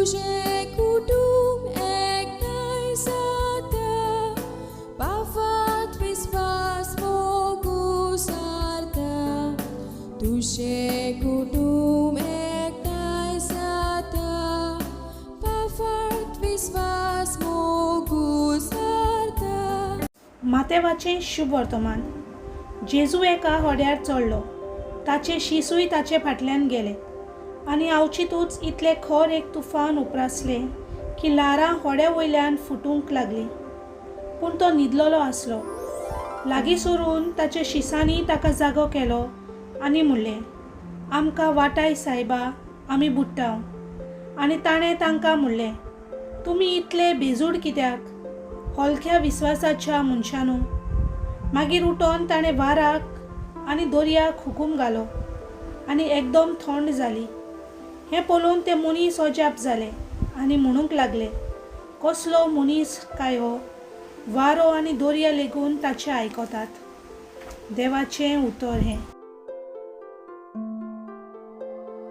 तुजें कुटुंब एकठांय जाता, पाफात विस्वास मोगू सारता. तुजें कुटुंब एकठांय जाता, पाफात विस्वास मोगू सारता. मातेवाचें शुभ वर्तमान. जेजू एका होड्यार चडलो, ताचे शिसूय ताचे फाटल्यान गेले. आनी आवचितूच इतलें खर एक तुफान उप्रासलें की ल्हारां होड्या वयल्यान फुटूंक लागलीं. पूण तो न्हिदलेलो आसलो. लागीं सरून ताच्या शिसांनी ताका जागो केलो आनी म्हणलें, आमकां वाटाय सायबा, आमी बुडटाव. आनी ताणें तांकां म्हणलें, तुमी इतले बेजूड कित्याक, हलक्या विस्वासाच्या मनशानू? मागीर उठोन ताणें वाराक आनी दर्याक हुकूम घालो आनी एकदम थंड जाली. हें पळोवन ते मनीस अजाप जाले आनी म्हणूंक लागले, कसलो मनीस काय हो, वारो आनी दर्या लेगून ताचें आयकतात. देवाचें उतर हें.